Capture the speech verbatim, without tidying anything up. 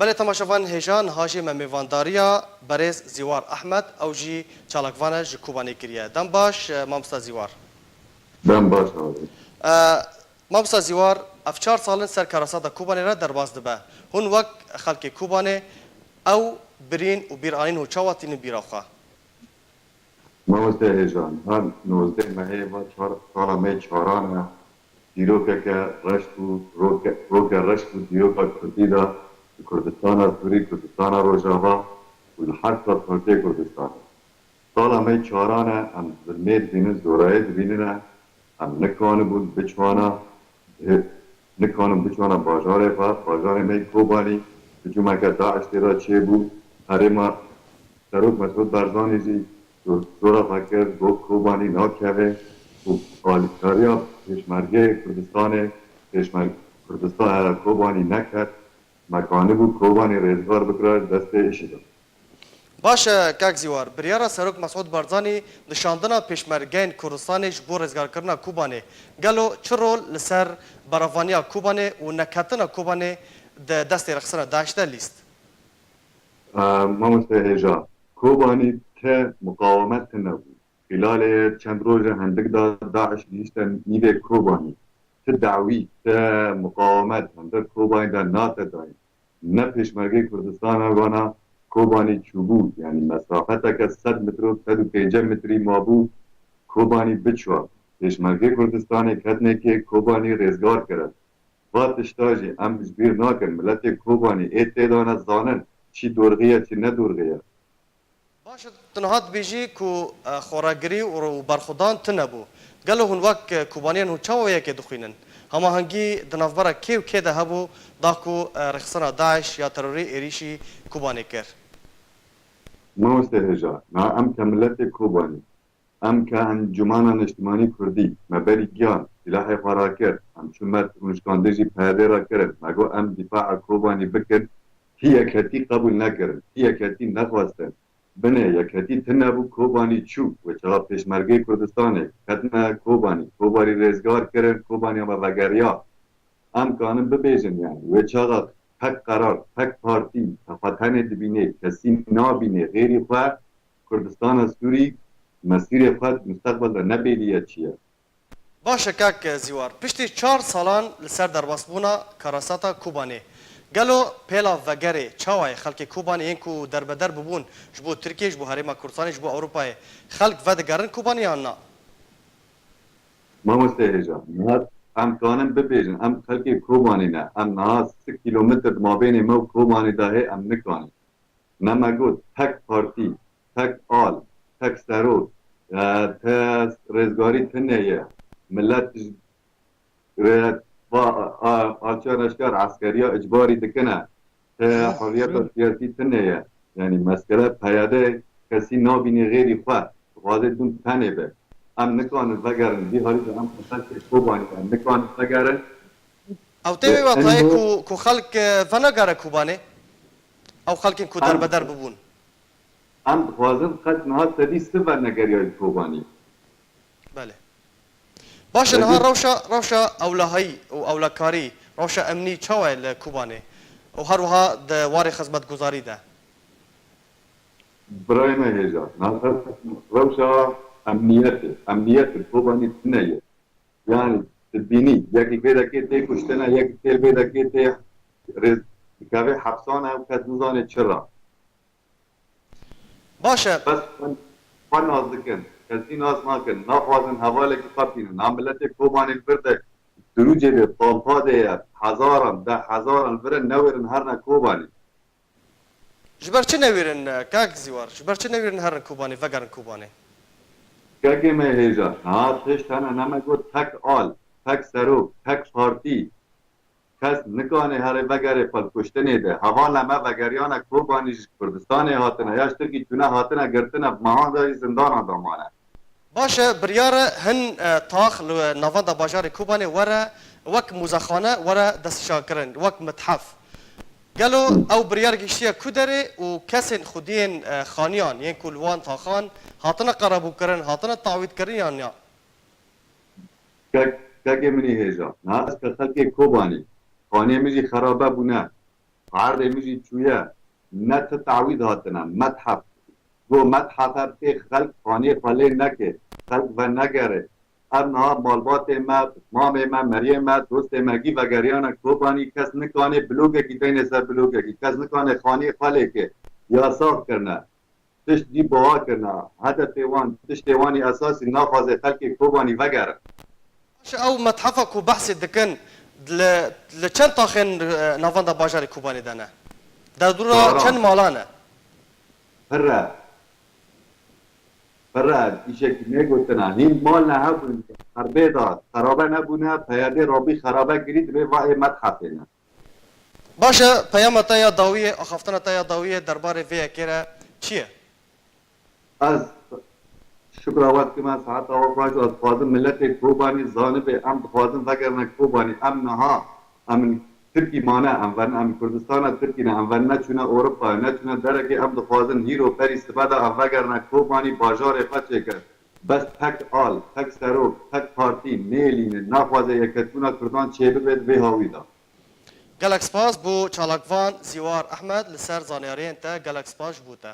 Belê temaşevan hêja, niha jî me mêvandariya berêz Zîwar Ehmed, ew jî çalakvan e ji Kobanê kiriye. Dem baş, e, mamosta Zîwar. Dem baş abi. E, Mamosta Zîwar, ev çar sal in ser karasata Kobanê re derbas dibe. Hûn wek xelkê Kobanê ew birîn û bîranîn hûn çawa tînin bîra xwe? Mamoste hêja, niha nozdeh mehê va çar, sala me çaran e. Dîrokeke reş bû, roke, roke reş bû dîroka Kurdî de li Kurdistana Sûrî, Kurdistana Rojava û li her sal Partiyê Kurdistanê. Sala me çaran e, em zilmê dibînin, zorayê dibînine, em nikanibûn biçwana, nikanibûn biçwana bajarê xwe, bajarê me Kobanî, hicûmeke DAIŞ tê de çêbû, herêma Serok Mesûd Barzanî jî zora xwe kir, got Kobanî nakeve û alîkariya Pêşmergeyê Kurdistanê, Pêşmer-, Kurdistan, Kobanî neket, me kanibû Kobanî rêzgar bikira destê IŞİDê. Baş e, kak Zîwar, biryara Serok Mesûd Barzanî di şandina Pêşmergeyên Kurdistanê ji bo rêzgarkirina Kobanê gelo çi rol li ser berevaniya Kobanê û neketina Kobanê di destê rexistina DAIŞ de lîst? Mamoste hêja, Kobanî ti muqawemet tune bû. Xîlalê çend roje hindik de DAIŞ gihîşte nîvê Kobanî. Ti dawî, ti muqawemet hindir Kobanî de nate dayîn. Ne Pêşmergê Kurdistana vana Kobanî çûbû, yanî mesafeteke sed metro, sed û pêncî metrî mabû Kobanî biçwa. Pêşmergê Kurdistanê ketnekê Kobanî rêzgar kire. Va tişta jî em ji bîr nakin. Miletê Kobanî ê tê de ne zanin çi dorxî ye, çi ne dorxî ye. Baş e, tu niha dibêjî ku, e, xweragirî û berxwedan tune bû. Gelo hûn wek, e, Kobaniyan hûn çawa yekê dixwînin? Hemahengî di navbera kê û kê de hebû da ku, e, rêxistina DAIŞ ya terorî êrîşî Kobanê kir? Mamoste hêja, niha em ke miletê Kobanî, em ke Encûmena Niştimanî Kurdî, me berî giyan, sîlahê xwe rakir, em çûn me rûnişkandin jî PYDê rakirin, me got em dîfaa Kobanî bikin, hî yekhetî qebûl nekirin, hî yekhetî nexwestin. Binê yekhetî tune bû, Kobanî çû, wê çaxa Pêşmergeyê Kurdistanê ketine Kobanî, Kobanî rêzgar kirin, Kobaniya me vegeriya. Em kanin bibêjin, yanî wê çaxa tek qerar, tek partî, te xwe tenê dibînê, kesî nabînê, xêrî xwe Kurdistana Sûrî mesîrê xwe di mustaqbel de ne bêlî ye çi ye. Baş e kak Zîwar, piştî çar salan li ser derbasbûna karasata Kobanê, gelo pêla vegerê çawa ye? Xelkê Kobanê yên ku derbeder bûbûn ji bo Tirkiyê, ji bo Herêma Kurdistanê, ji bo Ewropayê, xelk vedigerin Kobanê yan na? Mamoste hêja, niha em kanin bibêjin, em xelkê Kobanê ne, em niha sih kîlometr di mabênê me û Kobanê de hê, em nikanin. Ne me got tek partî, tek al, tek serok, e, te rêzgarî tune ye. Milet ji rê-, va-, a-, alçiya neşkar eskeriya icbarî dikine. Te hurriyeta siyasî tune ye. Yanî meskele PYD kesî nabînî xêrî xwe. Dixwaze dûn tenê be. Em nikanin vegerin vî halî de em xelkê Kobanî em nikanin vegerin. Ew tê wê wextayê ku, ku xelk, e, venegere Kobanê? Ew xelkên ku derbeder bibûn. Em dixwazin xelk niha sedî sih venegeriya Kobanî. Belê. Baş e, niha rewşa, rewşa ewlehayî û ewlekarî, rewşa emnî çawa ye li Kobanê? Û her wiha di warê xizmetguzarî de? Birayê me hêja, niha rewşa emniyetê, emniyet li Kobanî tune ye. Yanî, tu dibînî, yek li vê dekê tê kuştine, yek tê li vê dekê tê rê-, dikeve hepsan e û kes nizane çi ra. Baş e. Bes xwe nas dikin, kesî nas nakin, naxwazin hevalekî xwe bînin. Na miletê Kobanê li vir de, Dirûcê de, Talpadê ye, hezaran, deh hezaran li vir e, newêrin herine Kobanê. Ji ber çi newêrin, e, kak Zîwar? Ji ber çi newêrin herin Kobanê, vegerin Kobanê? Kekê me hêja, niha tişt hene, ne me got tek al, tek serok, tek partî. Kes nikane here vegere xwe li kuştinê de. Hevalê me vegeriyane Kobanî ji Kurdistanê hatine, ya ji Tirkî tune hatine girtine, bi mehan de jî zindana de mane. Baş e, biryar e hin, e, tax li navenda bajarê Kobanê were wek muzexane were destnîşankirin, wek mithef. Gelo ew biryar gihiştiye ku derê û kesên xwediyên, e, xaniyan yên ku li wan taxan hatine qerebûkirin, hatine tawîtkirin yan ya? Kek, kekê min î hêja. Niha ez ke xelkê Kobanî, xaniyê min jî xerabe bûne. erdê min jî çûye, ne ti tawîz hatine, methef. Go methef her tê xelk xaniyê xwe lê neke, xelk venegere. Ev niha malbatê me, mamê me, meriyê me, dostê me gî vegeriyane Kobanî, kes nikane blokekî deyne ser blokekî, kes nikane xaniyê xwe lê ke. Yasax kirine. Tişt dî buha kirine. Hedefê wan, tiştê wan î esasî naxwaze xelkê Kobanî vegere. Baş e, ew methefa ku behsê dikin li, li çend taxên e, navenda bajarê Kobanê de ne? Derdora çend malan e? Pir e. Pir e. Îşekî me gotina. Hîn mal nehebûn. Xerbê da. Xerabe nebûne. Peyadê rabî xerabe girî dibê va ê methefê ne. Baş e, peyama te ya dawiyê, axaftina te ya dawiyê derbarê vê yekê re çi ye? Ez şukra we dikim, ez heta we xweş, ez dixwazim miletê Kobanî zanibe, em dixwazin vegerine Kobanî. Em niha, em in Tirkî mane, em ven, em Kurdistana Tirkî ne, em ven neçûne Ewropayê, neçûne derekê, em dixwazin hîro berî sibe de em vegerine Kobanî, bajarê xwe çêke. Bes tek al, tek serok, tek partî nêlîne, naxwaze yeketbûna Kurdan çêbibe di vê hawî de. Gelek spas bo çalakvan Zîwar Ehmed, li ser zanyariyên te gelek spas ji bo te.